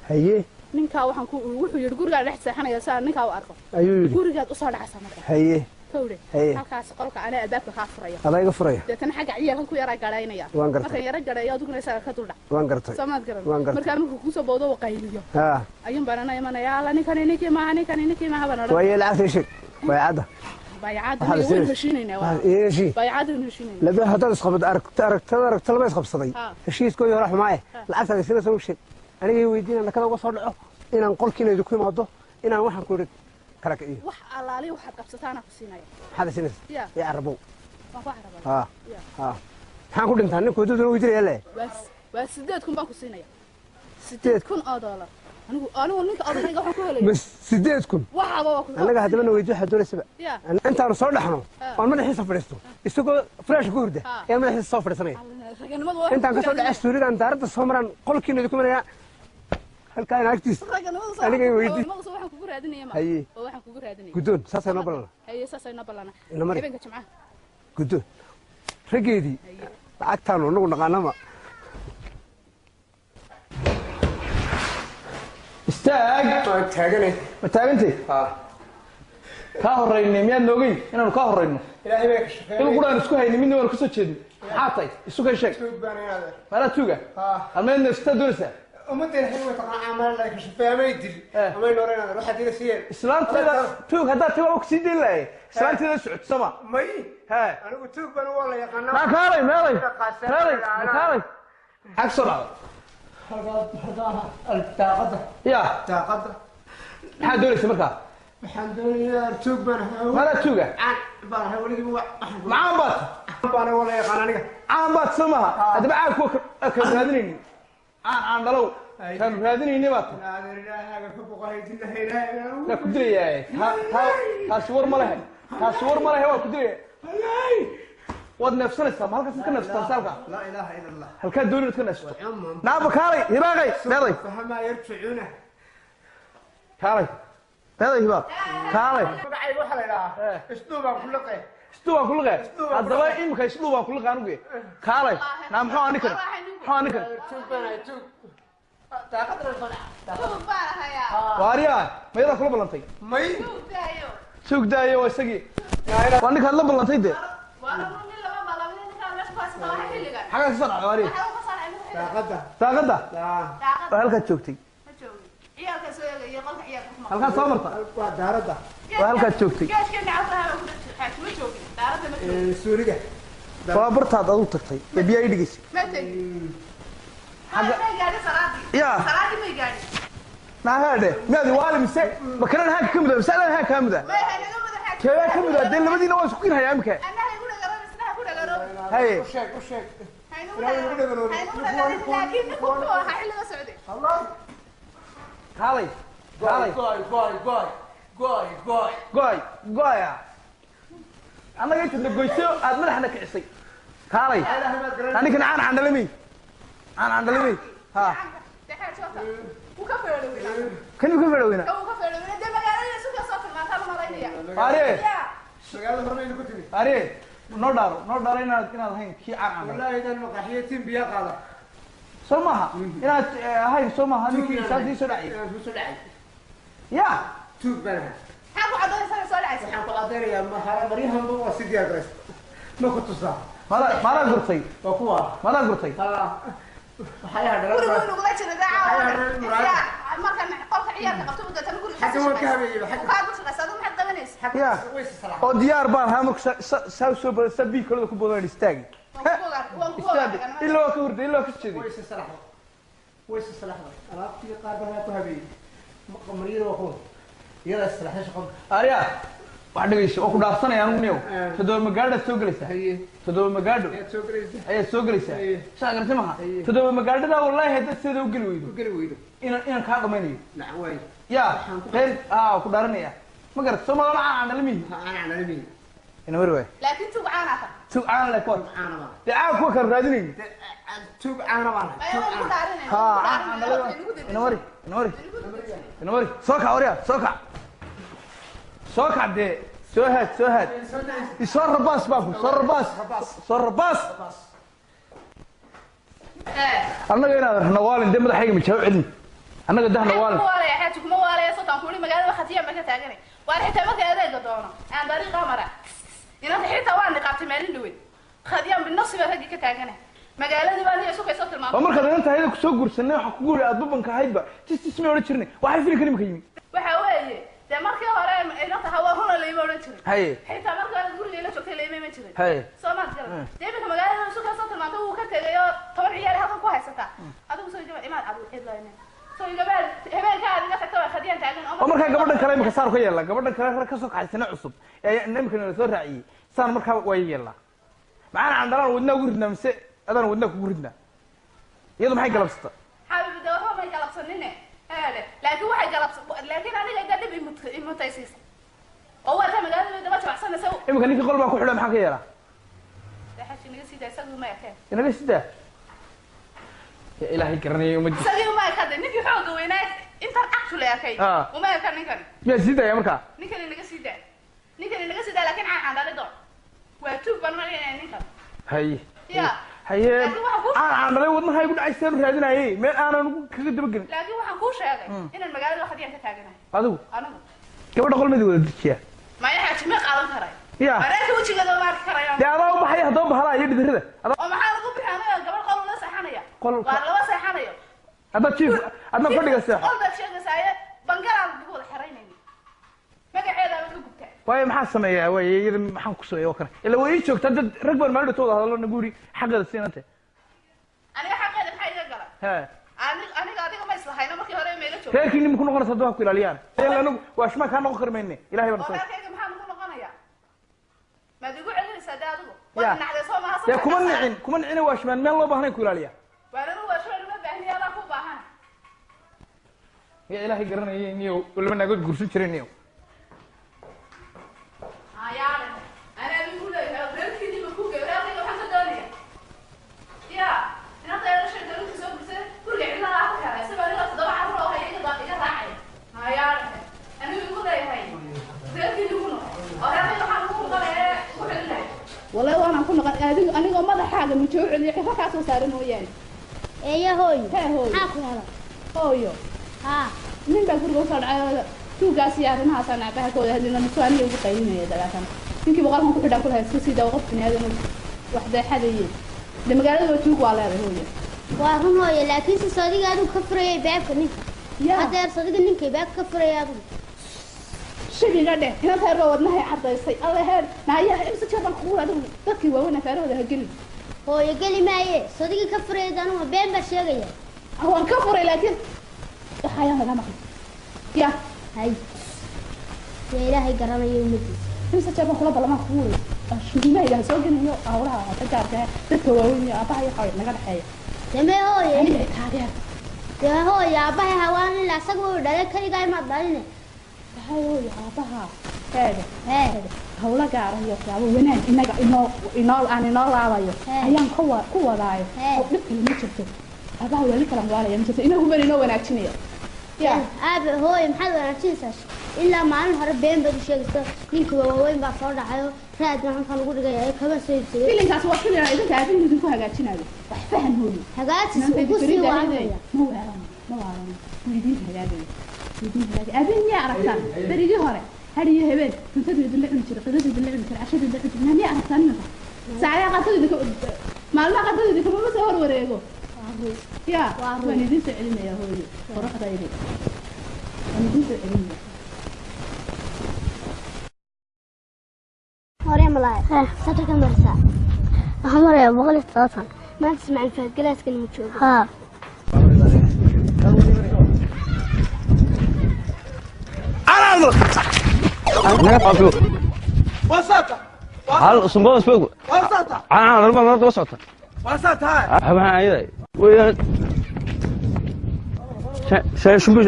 Haye. Ninkaa waxaan ku wuxuu yidhi gurigaa dhex seexanaya si aan ninkaa u arko. Ayuu yidhi. Gurigaad u soo dhacaysaa marka. Haye. Kowdhe. Haye. Halkaas qolka anaa albaabka kaa furaya. Adaa iga furaya. Deetana xagga ciyaalkan ku yaraa garaynaya. Waan gartay. Markaan yara gareeyo adiguna isaga ka duldhac. Waan gartay. Soo maad garan. Waan gartay. Markaa markuu kusoo boodo uu qayliyo. Ha. Ayuun baan ana imanaya alla ninkani ninkii maaha ninkani ninkii maaha baan odhan. Waaye lacagta ii sheeg. Baycadda. Baycadda Waxaad waynu siinaysaa. heshiinaynaa waa. Waxaad ii heshii. Baycadda waynu heshiinaynaa. Laba haddaad isqabad aragta aragtada aragta lama isqabsaday. Ha. Heshiiskoodii hore xumaaye. Lacagtaada isiinaysa u sheeg. Aniga ii weydiin nakada uga soo dhaco inaan qolkiina idinku imaado inaan waxaan ku idhi kala kiciyo. Wax allaaliya waxaad qabsataa anaa ku siinaya. Maxaad isiinaysaa? Ya. Ii carrabow. Waan ku carabaa. Ha. Ya. Ha. Maxaan ku dhintaa ninku waddaduna weydiinaya le. Waa 8,000 baan ku siinaya. 8,000 oo doolar. Anigu ninka odayga waxaan ku helaya. Bas 8,000. Waxaaba waa ku. Annaga haddaba na weydiin waxaad doonaysaba. Ya. Intaanu soo dhaxno oon madaxiisa fadhiisto isagoo fresh ku hurda Ha. ayaan madaxiisa soo fadhiisanaya. Raganimadu waa. Intaan kasoo dhacay suuligaan daaradda soo maraan qolkiina idinku imanaya halkaa in agtiisa. Raganimadu soo. Aniga i weydii. Raganimadu soo waxaan kugu raadinaya ma. Haye. Waa waxaan kugu raadinaya. Guddoon saasay noo ballana. Haye saasay noo ballana. Ina mari. Habeenka Jimcaha. Guddoon raggeedii lacagtaanu anagu naqaanama. Istaag. Waan taaganay. Ma taagantay? Ha. Kaa horreynay miyaad noogay inaanu kaa horreyno? Ilaahay baa ka shaqeeyay. Il quraan isku haynin midna waanu kasoo jeedin. Maxaa tahay? Isu kay sheeg. Tuug baan inaad. Maalaa tuuga? Ha. Halmeed neefsataa doonaysaa? Ummadda ilaahay way taqaan camal la ka shaqeeyay amay dil. Amay nooreen waxaad iga siiyeen. Islaanteeda tuug haddaad tahay waa ku sii dayn lahaye. Islaanteeda socodsama. May. Hee. Anigu tuug baan waa la yaqaanaa. Maa kaalay meelay. Meelay kaalay. Xag soo dhacday. Daaqada. Ya. Daaqada. Maxaad doonaysa markaa? Waxaan doonayaa tuug baan ahay. Maalaa tuuga? Caan baan ahay weligii waxaan ku. Macaan baad tahay. Baan waa la yaqaan aniga. Caan baad soo maaha. Haddaba caan kuwa ka raadinaynin. Caan caan dhalow. Kaanu raadinayni baad tahay. Naadir ilaahaaga ka boqohay dillaha ilaahay. Waa ku dilayaa. Taasi war ma lehe. Taasi war ma lehe waa ku dilaya. Waad neefsanaysaa ma halkaas ka neefsataa saalka? Laa ilaaha illa Allah. Halkaa dooni inaad ka neefsato. Naaba kaalay hibaaqay meeday. Fahamaa yarjicuuna. Kaalay. Meeday hibaaq. Kaalay. Magacayga waxaa la idhahaa isdhuubaan ku liqe. Isdhuubaan ku liqe. Haddaba imika isdhuubaan ku liqe anigu. Kaalay. Naa muxuu ani karin? Muxuu ani karin? Tuug baan ahay tuug. Daaqadana soo dhaca. Tuug baan ahayaa. Waariyaa mayadaa kula ballantay. May. Tuug daayo. Tuug daayo waa isagii. Waa ninkaad la ballantay dee. Waa nin lama ballamin ninkaan meesha ku haysta waa xilligan. Xagaa ka soo dhacday waariyaa. Waxaa uga soo dhacay Daaqada. Daaqada. Daaqada. Waa halkaad joogtay. Ma joogin. Ciyaalka soo eegaya qolka ciyaalka ku maqan. Halkaad soo marta. Waa daaradda. Waa halkaad joogtay. Gaashkeena cawsaha baa ku dhex jirta. Ma joogin. Daaradda ma joogin. Suuliga. Waa bartaad adigu tagtay. Ee biyaa ii dhigaysay. Ma tegin. Xagga may gaadhin salaadii. Ya. Salaadii may gaadhin. Naagaadhe miyaad waali mise makanan haanka ka mudaa mise adan haan kaa mudaa? May haynaga madaxa. Keebaa ka mudaa dee labadiina waa isku kinhayaa imika. Annaha igu dhagaroon isna ha ku dhagaroon. Haye. U sheeg u sheeg. Haynagu dhagaroon. Haynagu dhagaroon laakiin ninku wuxuu ahaa xilliga socday. Allah. Kaalay. Kaalay. Goy, goy, goy. Goy, goy. Goy, goya. Annaga intaad na goysay aad madaxna kicisay. Kaalay. Anigan caan candhalamey. Caan candhalamey. Ha. Dexaad joogta. Wuu ka feedhoweyna. Kan uu ka feedhoweyna. Wuu ka feedhoweyna. Dee magaalada isu ka soo tilmaantaa la malaynaya. Waare. Magaalada hormayna ku timi. Are noo dhaaro, noo dhaaro inaad ahayn kii caan caan. Wallaahi idan maqaaxiyatiin biyo qaada. Soo maaha inaad ahayn, soo maaha ninkii saasii soo dhacay? Inaan soo dhacay. Ya tuug baan ahaa. Maxaa ku caddaynaysaa soo dhacaysa? Waxaan ku caddaynayaa mahara maryahanba waa si diyaar garaysa. Ma ku tusaa? Maadaa gurtay? Waa kuwa. Maadaa gurtay? Haa. Waxaa yaa gurigu dhalan. inugula jira daaca markan qolka ciyaalka qabto muddo guriga. Xagga waan ka habeeyey, xagga. Kaa ku shaqaysa adigu, maxaad qabanaysa? Ya Way is salaaxday. Oo diyaar baan ahaa marku saa soo bada saa bii kolada ku boodaan istaagi. Waan ku ogaa, waan ku istaagi ogaa. Ilaa waa ka hurday, ilaa waa ka jeeday. Way is salaaxday. Way is salaaxday. Alaabtii qaar baa ku habeeyey. Maryada waa kuwa. Iyada is salaaxday shaqada. Arya, wax dhegeyso oo ku dhaafsanaya anigu niyow. 7 magaadhaad soo gelaysaa. Haye. 7 magaadho Ayaad soo gelaysaa. Ayaad soo gelaysaa. Haye. Saa gartay maha? Haye. 7 magaadhada wallaahi haddaad sideeda u geli weydo, Ku geli weydo. Inaan kaa dhamaynayo. Nac waay. Ya qeyb aa ku dhaaranaya ma garat soo madana caan dhalamihi. Aan canalamihi. Ina mari waay. Laakiin tuug caana ta. Tug caan le kuwa. Caana baan. Dee caan kuwa kala raadinayni. Tuug caana baan. Maya, waan ku dhaarinayna. Ha caan caan dhalay. Ina mari, ina mari, ina mari. Soo kac warya, soo kac, soo kac. Dee soo haad, soo haad, isoo rabaas baa ku soo rabaas, soo rabaas. Annaga inaad nawaalin dee madaxayga mijaabo celin annaga dah nawaalin. Kuma waalaya xaaji, kuma waalaya. Sotaan kuuli magaalada khatiya ma ka taaganay. Waan xitaa marka adeega doono aan dariiqa mara inanta xitaa waan niqaabtay maalin dhaweyd khadiyaan binafsi baa raggii ka taaganay magaaladii baan iyo sukay soo oo tilmaamay. Markaad inanta hayada kusoo guursanay waxaa kugu yidhi aad babanka ahaydba tis tis may odhan jirnay. Waxay filinkan imika yimi. Waxa weeye dee markii hore inanta hawa runa layma odhan jirin. Haye. Xitaa markii hore guriga ila joogtay layma iman jirin. Haye. Soo maad garan dee iminka magaalada sukay soo tilmaantay wuu ka tegay oo 10 ciyaar halkan ku haysataa adigu soo igama imaad adigu cidlaynin soo igama habeenka aad iga tagta waa khadiyaan taagan. Oo markaa gabadhan kale imika saar ka yeelaa, gabadhan kale rag ka soo kaxaysana cusub ee imika nala soo raaciyey saan markaa waa yeelaa. Maxaan candhalaan wadnaa ugu ridnaa mise adaan wadnaa kugu ridnaa? Iyadu maxay galabsata? Xabibi de waxba may galabsanine eede, laakiin waxay galabsa, laakiin aniga ida dhib imutaysiisa oo waa taa magaalada daba jabacsanaysa. Imika ninkii qol baa ku xidha, maxaan ka yeelaa? Dee xaji naga sii daa, isagii uma ekeen. Inaga sidaa ya ilaahay garanaya ummaddiisa. Isagii uma ekade ninkii xooga weynaa intaan cagtu la ekay. Ah. Uma eka ninkan. Miyaa sii daaya markaa? Ninkani naga sii daa, ninkani naga sii daa, laakiin caan caan dhali waa tuug baan malinaya ninkan. Haye. Ya. Haye. Laakiin waxaan kuu aan candhalay wadnaha igu dhacay saan raadinayay meel aanan ugu kaga dabagelin. Laakiin waxaan kuu sheegay inaan magaalada khadiyaan ka taaganahay. Adigu anigu gabadha qol mid wada dejiyaa. Maya xaaji, ma qaadan karay. Ya. Mareerka wejigeeda ma arki karayo. Dee adaa u baxaya haddaba bahalaa iyo dhidirada adaa. Oo maxaa lagu bixi aniga gabadh qol ula seexanaya? Qol- waa laba seexanayo. Haddaad jiif adna fadhiga seexo. Qol baad sheegaysaaye bangalaan lagu wada xeraynayna magaceedaaba ka gubtaa. Waayo maxaa sameeyaa? Waaye iyada maxaan ku sameeya oo kale ila way ii joogtaa dad rag baan maalin dhowta wada hadallo nagu yidhi xaqeeda siinante. Aniga xaqeeda maxaa iga gala? He. Aniga adiga ma islahayno markii hore ma ila joogto. Reerkii nin ku noqonaysa hadduu ha ku ilaaliyaan ila anagu waa shmaa kaa noqon kari mayne ilahay baan oo soo. Reerkayga maxaa nagu noqonaya? Maad igu celinaysaa dee adigu? Ya. Waad nacday soo maaha? Dee kuma nicin, kuma nicine, waa shmaan meel loo baahnayn ku ilaaliya. Waan anigu waa shmaan uma baahniya, adaa ku baahana. Ya ilaahay garanayay niyow laba naagood guursan jiray niyow. Ayaale anaa igu leeyahay reerkiiniba ku geeyo reerkayga waxaan ka doonaya ya inanta yeesha garuurka soo gursay guriga cidladaa ku xeray isagoo aniga 7 carruur oo haya iga raacaya. Ayaale anigu igu leeyahay reerkiini ku noqo oo reerkayga waxaan ugu noqonaya ugu celinaya. Wallahi waanaan ku noqon adigu anigoo madaxaaga mujoo celiyo xifo kaa soo saara mooyaane. Eeya hooyo. Hee hooyo. Maxaa ku helay? Hooyo. Haa. Nin baa guriga usoo dhacay oo tuugaas iyo arrimahaasaan aabaha ka wada hadlayna misu aniga ugu qaylinaya dabeetana ninkii boqolkan ku xidhaan kulahay isku sii daa qof biniaadan wax deexadayeen de magaalada waa tuug waa leedahay hooyo. Waa run hooyo, laakiinse sodiga adigu ka furayay baabka ninka. Ya. Hadeer sodiga ninka baabka ka furayay adigu. Shibiga dheh inanta yar baa wadnahay cadaysay alle heer naayaha imse jeer baan kugu adigu dadkii waaweyn afaarahooda ha gelin. Hooyo geli maaye, sodiga ka furayay anugu been baa sheegaya. Waan ka furay laakiin waxayaan laga maqlay ya. Hay yaa ilaahay garanaya ummaddiisa. Imse jeer baan kula ballamaan kugu waray shugumaha ha soo gelinayo awraha ka gaarka ah dadka waaweyn iyo aabbaha iyo xaway naga dhexeeya. Damee hooyo. Aniga taageer. Dee hooyo aabbahay hawaan ilaa asaga uu dhalay kaligaa imaad dhaline. Waxaa hooyo aabbaha heede hee hawlo gaara iyo waxyaabo wanaag inaga inoo inoo aan inoo laabayo Hee. ayaan ku wadaayo Hee. oo dhib kale ma jirto aabbaha wali kala waalaya ma jirto inagu baan inoo wanaajinaya ya. Aabe hooyo maxaad wanaajinaysaa? Ilaa maalin hore been baad u sheegaysa, ninka waaweyn baa soo dhacayo, raadna halkan lagu dhigaya, kaba soo iibsaday. Filinkaas waa filin idinka aabihiin idinku hagaajinayo. Wax fahan hooyo. Hagaajis ugu sii waalanaya. Ma waalan, ma waalan, wuu idinka hagaagaya, wuu idinka hagaagaya. Aabihiin miyaa aragtaan berigii hore har iyo habeen cuntadu idinla cuni jiray, qadadu idinla cuni jiray, cashadu idinla cuni jiray? Miyaa aragtaan iminka saacadaha qaarkood idinka, maalmaha qaarkood idinkamama soo horwareego? Ya waan idin soo celinayaa hooyo, qoraxdaydi waan idin soo celinaya. Hore malaay sabta ka marsaa? Waxaan marayaa 170. Maanta Ismaaciil Fahad galaaskan ma joogo? Haa. Wasata. Hal sumbada isbeegu. Wasata. Aan raba ma daba socota. Wasata. Waxaan ayada weeyaan shay shumbu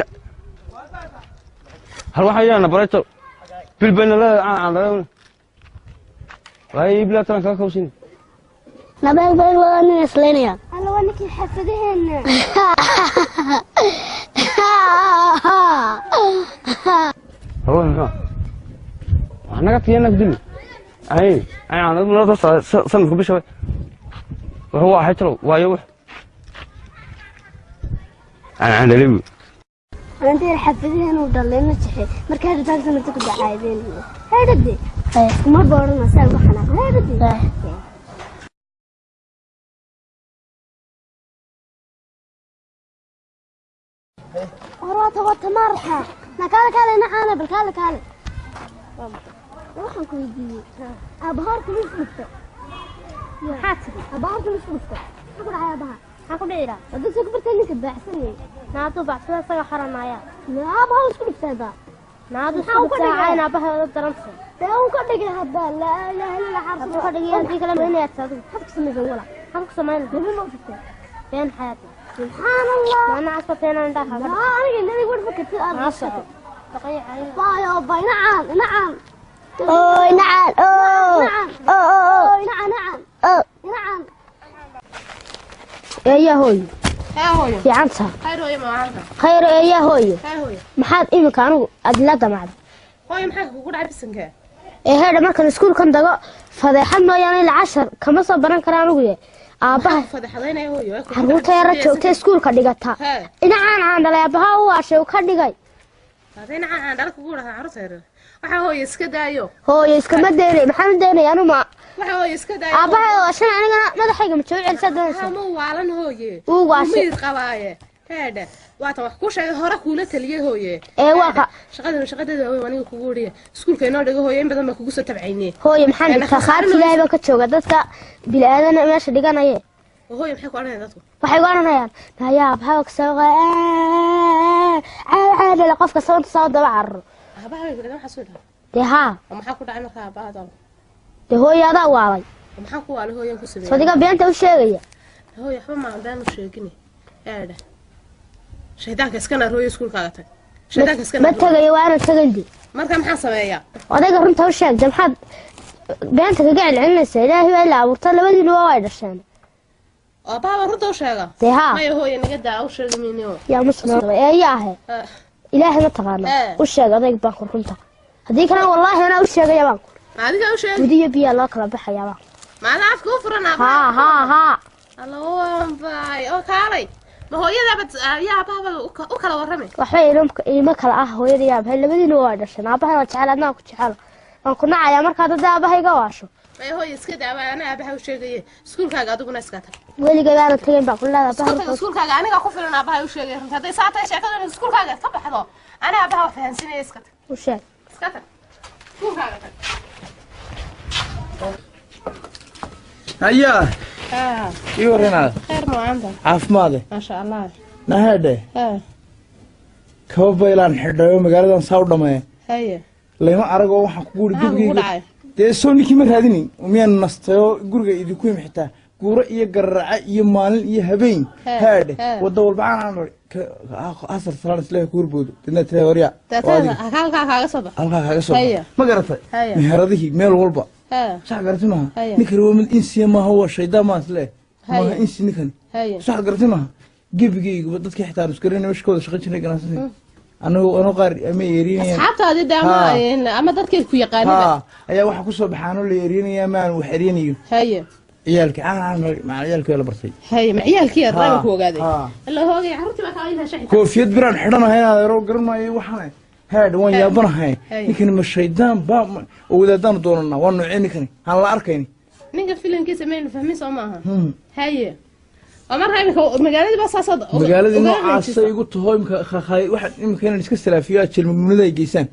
hal waxaa yaana bareto bilbayna la aan aan way bilaa tan ka kawsin. Nabeel beel waa nin islaynaya. Alla, waa ninkii xaafadaheena. Hal waxa wax naga tiyana dil ay ay aan la sanadku bisha wuxuu waa xaytalo waayo wax aan aan dhalibu. Antii xaafadaheena u dhalay ma jixi markaa rabtaan sanadka ku dacaydeen heedhade ma boorana saa uga xanaaq heedhade. Waraata wata maarta na kaale kaale nacaana bal kaale kaale. Waxaan ku weydiiyey aabaha horta ma isdhufto? Maxaa tiri? Aabaha horta ma isdhufto? Maxaa ku dhacay aabaha? Maxaa ku dhici lahaa wadda soo kubartay ninka baacsanayay naadu baacsada isaga xoranaya. Aabaha isku dhuftay hadda naadu isku dhuftaa cayn aabaha la daranta dee uu ka dhigay hadda. Laa ilaaha illa allah. Hadduu ka dhigay haddii kale ma inaad adigu maxaad ku samaysan wala maxaad ku samayn nabi ma u shugtay been xayaati. Subxaan allah, maana casbateenaan indhaha kaaga. Aniga indhadii warfa kartid aad gashatay باي باي. نعم نعم اوه نعم اوه اوه نعم نعم اوه نعم. Eeya hooyo. Hee hooyo. Fiicanta? Khayr hooyo, ma wacanka? Khayr eeya hooyo. Hee hooyo. Maxaad iminka anigu aad la damacday? Hooyo, maxaa kugu dhacay bisinka? Ee heedha, markaan iskuulkan dago fadeexad mooyaane ila cashar kama soo baran kara anigu ye aabbaha. Fadeexadaynaya hooyo? Carruurta yara joogta iskuulka dhigata dhinacaan aan dhalay aabbaha u waashay uu ka dhigay. Dhinaca aan dhala kugu dhahaa carruurta yaryar waxaa hooyo iska daayo. Hooyo iskama daynay, maxaan u daynaya anu ma waxa hooyo iska daayo. Aabbaha waashan anigana madaxayga ma joogo celisaa doonaysa? Ma waalan hooye. Wuu waashay. Miyid qabaaye heedha, waatan wax kuu sheegay hore kuula taliyey hooye. Ee waa ka shaqadana shaqadeeda waaweyn aniga kugu wariya iskuulka inoo dhigo hooye, in badan baa kugu soo tabcaynee. Hooyo maxaan dhigtaa? Khaarta ilaahay baan ka jooga dadka bili-aadana meesha dhiganaye. Oo hooyo, maxay ku odhanayaan dadku? Waxay ku odhanayaan nayaa aabbaha kasoo caadale qofka sabanta soo daba cararo. Aabaha bay ku dhadhan waxaa soo dhaha. Dee haa. Oo maxaa ku dhacay markaa aabahada? Dee hooyo adaa waalay. Oo maxaa ku waalay hooyan ku sameeyey? Sodiga beenta u sheegaya. Hooyo, waxba ma been u sheegine heedha, shaydaanka iska naar hooyo, iskuulkaaga tag, shaydaanka iska ma naar. Tagayo, waa inaan tagandi. Marka maxaan sameeyaa? Odayga runta u sheeg de, maxaad beenta kaga celcelinaysaa? Ilaahay baa ila abuurta, labadiinuba way dhasheen. Oo aabbaha baan runta u sheega? Dee haa. Maya hooyo, naga daa u sheegi mayno. Yaa muslim eeya ahe, ilaahay ma taqaana. U sheeg odayga baan kur runta, haddii kalena wallaahi anaa u sheegaya baan kur. Ma adiga u sheeg? Gudiyo biyaa loo kala baxayaa baan. Ma adaa afka u furan aabbaha? Haa haa haa. Alla waan oo kaalay, ma hooyadaaba yaa aabahaba u kala warramay? Waxba ilmo kala ah hooyada iyo aabahay, labadiina waa dhasheen. Aabahay waa jecel, adnaa ku jecel, waan ku nacayaa markaad hadda aabahay iga waasho. Maya hooyo, iska daa, waa anaa aabaha u sheegaye, iskuulkaaga adiguna iska tag. Weligay baanan tagayn baa ku leedahay Isku aabaha tag runta. Iskuulkaaga aniga ku filan aabaha u sheegay runta. Hadday saa tahay sheekadu in iskuulkaaga ka baxdo, anaa aabaha wax fahansinaya, iska tag. U sheeg. Iska tag, iskuulkaaga tag. Hayaa ii waranaada. Khayr, ma wacanta? Caafimaade. Maasha allah. Naheedhe, kaba baylaan xidhayo magaaladan saa u dhammeeya. Haye. Layma aragoo waxaan ku guuri Maxaa kugu gebigayga dhacay? Dee soo ninkii ma raadinin miyaan nastayoo guriga idinku yimi xitaa guuro iyo gararaca iyo maalin iyo habeen. Haadhe wadda walba aan asar salaan isleeyahay ku hurboodo dadna tiraa waryaa oo adiga. Halkaa kaaga soo bax. Halkaa kaaga soo Haya. bax. Ma garatay? Haya. Meheradihii meel walba. Sax garatay maaha? Haya. Ninkani waa mid insiya maaha, waa shaydaan maa isle Haya. maaha insi ninkani. Haya. Sax garatay maaha? Gebigayguba dadkii xitaa aan isgaranay meesha ka wada shaqayn jirnay ganacsanay Anigu anu qaar ama eriyeen Asxaabtaadii dee ama ama dadkii ku yaqaanida. Ha, ayaa waxa kusoo baxaanoo la eriyanayaa ama aan wax eriyanayo. Ciyaalka aan maca ciyaalka la bartay. Haye, ma ciyaalkii aad raaga ku ogaaday? Ha. Alla hoogay, carruurtii baa kaa intaa shaxi. Koofiyad biraan xidhanahay adeero, garan maayo waxaan haadh waan yaabanahay. Ninkani ma shaydaan ba oo wadaadaan doonanaa? Waa noocee ninkani aan la arkayni? Ninka filimkiisa maynu fahmin, soo maaha? Haye, oo markaa imika magaaladii baa saasaad Magaaladii uga noocaasay wareejisay. Igu taho imika khakhay waxa imika inaan iska salaafiyo aad jelmagnimada ay geysaan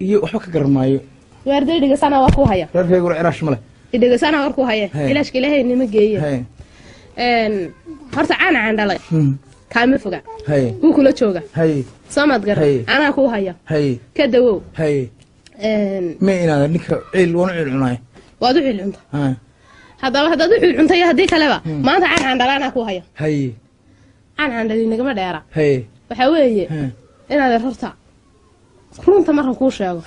iyo waxba ka garan maayo. Waarday, dhegeysana waa ku haya. Reerkayguna ciraash male. Dhegeysana war ku haya. Ilaashka Ilaahay nima geeye. Horta caana caan dhalay kaama foga. Wuu kula jooga. Soo maad garan? Anaa kuu haya. Ka dawow. Ma inaad ninka ciil waan u ciil cunaay. Waad u ciil cunta. Haddaba haddaad u ciil cuntay iyo haddii kaleba, maanta caan caan dhala anaa kuu haya. Caan caan dhali nagama dheera. Waxaa weeye inaad horta runta markan kuu sheego,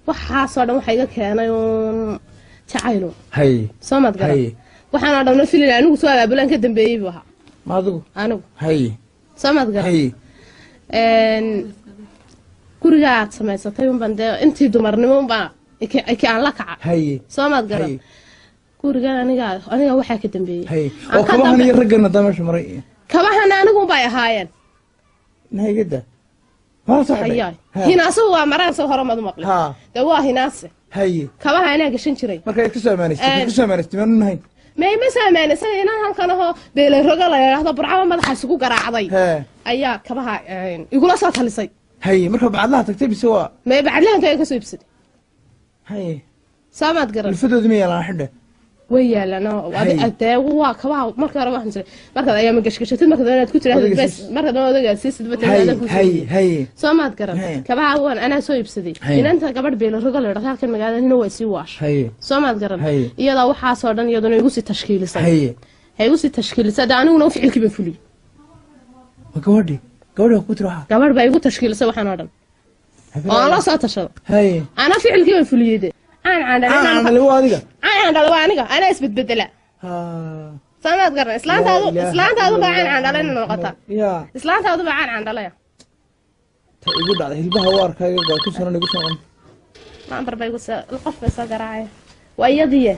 waxaasoo dhan waxa iga keenay uun jacaylo. Soo maad garan? Waxaanoo dhamna filin anigu soo abaabulaan ka dambeeyey buu ahaa. Ma adigu? Anigu. Soo maad garan? Guriga aad samaysatay unbaan dee intii dumarnimo unbaa iki aan la kaca. Soo maad garan? Gurigan aniga waxaa ka dambeeyey. Aan Oo ka kabahan dambe- iyo raggan haddaa meesha maray. Kabahana anigu unbay ahaayeen. Naygada waa soo xidhay. Hayaay, hinaasuhu waa maraan soo hore mad maqlin? Dee waa hinaase. Kabaha anaa gashan jiray. Marka iska soo amaanaystay, iska soo amaanaystay maanu nahayn. May ma saamaan isaga inaan halkan ahoo beele roga la yidhaahdo Burcaba madaxa isugu garaacday ayaa kabaha igula soo talisay. Marka bacadlaha tagtay mise waa May, bacadlahanka ka soo iibsaday. Soo maad garan? Ulfadoodii ma yaalaan xidhe? Way yaalaan oo dee waa kabaha marka hore waxaan jiray markaad ayaama gashgashatid, marka dambe inaad ku tirahdid Odaga bes siis. Marka dambe odagaa siisid ba tiraahdo ku Haye. Soo maad garan? Kabaha waan anaa soo iibsaday. Inanta gabadh beele roga la yidhahdo halkan magaalada waa sii waash. Soo maad garan? Iyadaa waxaasoo dhan iyaduna igu sii tashkiilisay. Hay igu sii tashkiilisay dee, aniguna ficilkii baan fuliyey. Waa gabadhii waa ku tiri waxaa. Gabadh baa igu tashkiilisay waxaan oo dhan oo aan la soo tashado. Anaa ficilkii baan fuliyey de, caan caan dhalay. Caan dhalay waa adiga. Caan caan dhalay waa aniga, anaa isbedbedela. Soo maad garan? Islaantaadu Laa ilaaha islaantaadu baa caan illallah. caan dhalay noqota. Ya. Islaantaadu baa caan caan dhalaya. Ta igu dhacday hilbaha waarkaaga gaa ku sanan igu soo Lambar bay igu soo, qof bay soo garaacaya, waa iyadiye.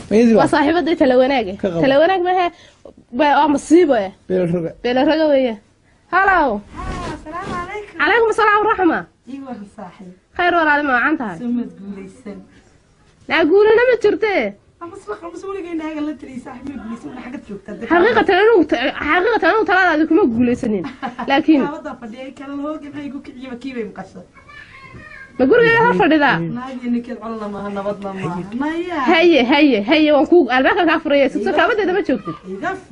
Mayadii. Waa Waa saaxiibaday tala wanaage. Ka qabo. Tala wanaag maahe, waa masiibo eh. Beel roga. Beela roga weeye. Halow, calaykum asalaam waraxma. Khayr walaali, ma wacan tahay? Naa guulina ma jirte. Xaqiiqatan anigu taladaadi kuma guulaysanin, laakiin ma gurigeeda hor fadhidaa? Haye, waan ku albaabka kaa furaya, sugso, kaabadeeda ma joogtid,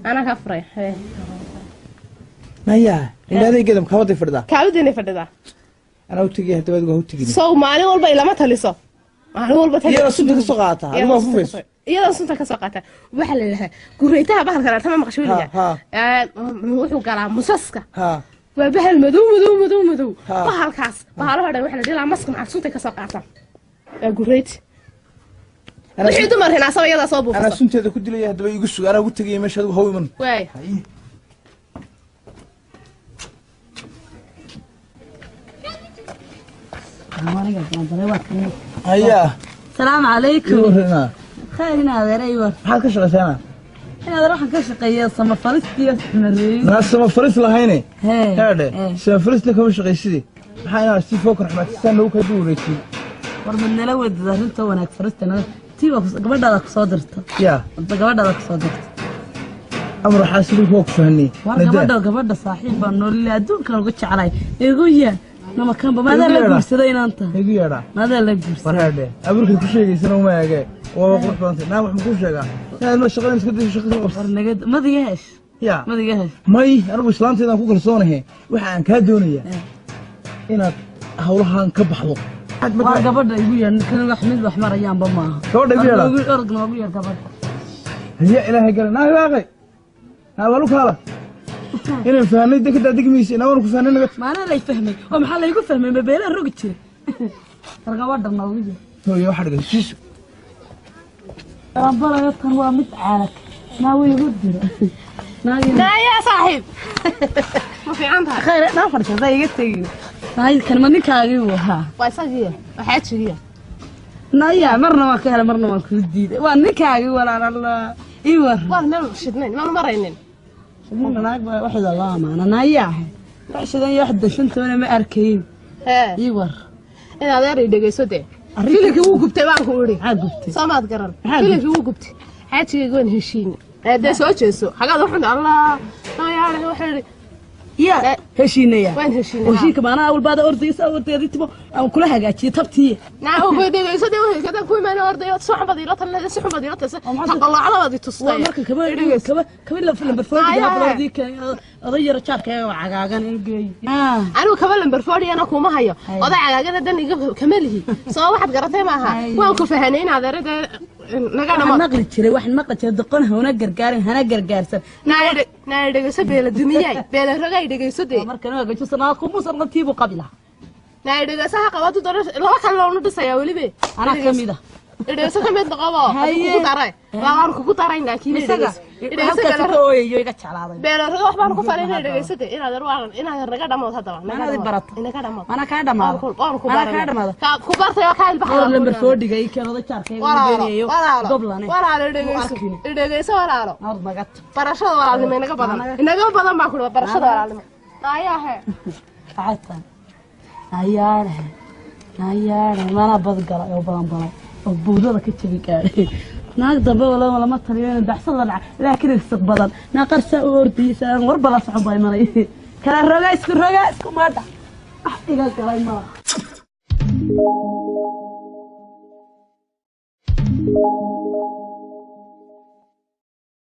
anaa kaa furaya. Haye. Maya indhaadaygeeda kabaday fadhidaa? Kaabadeena fadhidaa. Anaa u tegay hadaba, adigu ha u tegin. Sow maalin walba ilama taliso, maalin walba tali. Iyadoo sunta ka soo qaata adigu waa fufayso. Iyadoo sunta ka soo qaata. Waxaa la yidhahaa gureytaha bahalka tama maqasho weliga? Ha. Wuxuu galaa musaska. Waa bahal madow madow madow madow. Bahalkaas bahalaha dhan waxaa la dhihi lahaa maska maxaa suntay ka soo qaataan, waa gureyti. Wixii dumar hinaasaba iyadaa soo Anaa buufisa. sunteeda ku dilaya haddaba, igu sug, anaa ugu tegaya meesha, adigu haw iman. Waay. Haye. Hayaa. Salaamu calaykum. Igu Khayr in adeeray war. Maxaad ka shaqaysaana? In adeer, waxaan ka shaqeeyaa samafalistiyo mareey. Naa samafalis lahayne. Hee. Heedhe, samafalisna kama shaqayside, maxaa inaa si fookar xumaatisaa noogu kala wareejiyey? War mid nala wadada arrinta wanaag farista nala tiiba gabadhaada ku soo dirta. Ya. Wadda gabadhaada ku soo dirta. Amar waxaa sidii kuwa ku fahanay. War gabadha saaxiib baan noolile adduunkan ugu jeclay. Igu yaa nama kanba maadaa la Igu yeedha. guursaday inaanta. Igu yeedha. Maadaa la guursaday. War heedhe, abuurkay ku sheegaysana uma eege, waaba qurux badantay. Naa wax ma kuu sheegaa inaad ma shaqadan iska dayso, shaqada qabso. War naga madiga hesh. Ya. Madiga hesh. May, anigu islaanteedaan ku kalsoonahay. Waxa aan kaa doonayaa inaad hawlahan ka baxdo. Waa gabadha igu yeer, kan wax mid wax marayaanba maaha. Gabadha igu yeedha? Orod noogu yeer gabadha. Haya, ilaahay gala naa waaqay naa walu kaala inaan fahanay de kadaa degmaysa inaa waanu ku fahanay naga. Maanaa lay fahmay oo maxaa laygu fahmay? Ma beelaa rogi jiray? War gabadha noogu yeer. Hooyo, waxaa dhigan siiso. Barayo tan waa mid caalag. Naa way igu dira. Naaya saaxiib. Ma fiican tahay? Khayr dhan fadhiisada iga tegin. Naay kan ma ninkaagii uu ahaa? Waa isagiya, waxaa jigiya. Naya marna waan ka helay, marna waan kuu diiday. Waa ninkaagii walaal Allah. Ii war. Waa meel shidnayn, maanu maraynin. Shidnayn naag baa waxda la amaana. Naya. Wax shidan iyo wax dashantoona ma arkayn. Hee. Ii war. In adeer i dhegeyso dee. Filimkii wuu gubtay baan ku idhi. Maxaa gubtay? Soo maad garan. Filimkii wuu gubtay. Xaajigayga waan heshiin. Dee soo jeeso. Xagaad waxun Allah. Nayaare waxa idhi. Ya heshiinaya. Waan heshiinay. Heshiinka maana awal baad ordaysa ordayda timo aan kula hagaajiyo tabtii. Naa oo dhegeyso dee waxa kada ku imaan ordayo soo xabad ila tan si xabad ila tan taqalaacda wadi tustay. Waa marka kaba kaba kaba la lambar 40 ga ka oday yar jaarkayga waa cagaagan in geey. Anigu kaba lambar 40 ana kuma hayo. Oday cagaagan dan iga kama lihi. Soo waxaad garatay maaha. Waan ku fahanay in adeerada naga dhamo. Maqli jiray wax maqli jiray doqon hana gargaarin hana gargaarsan. Naa dhegeyso beela dumiyay beela rogay dhegeyso dee. Markan waa gajo sanaa ku musan tiibu qabila. Naa dhegeyso ha qabadu daro laba kale loo dhisaya waliba. Ana kamida. Dhegeyso kamid qabo ku daray. Waan ku daray laakiin dhegeyso. Dhegeyso kale hooyo iga jeclaaday. Beela rogo wax baan ku falay dhegeyso dee inaad waan inaad naga dhamood hadaba. Naga barato. Inaga dhamood. Ana ka dhamaado. Waan ku baray. Ana ka dhamaado. Ka ku bartay oo ka ilbaxay. Lambar 40 ga ii keenada jaarkayga beenayo. Goblane. Walaalo dhegeyso. Dhegeyso walaalo. Nabad magat. Barashada walaalnimo inaga badan. Inaga badan baa ku barashada walaalnimo. Ayahe. Xasan. Ayaare. Ayaare mana bad galay oo badan balay. Oo buudada ka jabi gaaray. Naag dambe wala lama taliyo in baxsada dhac laakiin irsiq badan. Naa qarsa u ordiysan war bala socon bay maray. Kala roga isku roga isku maadha. Ah iga galay ma.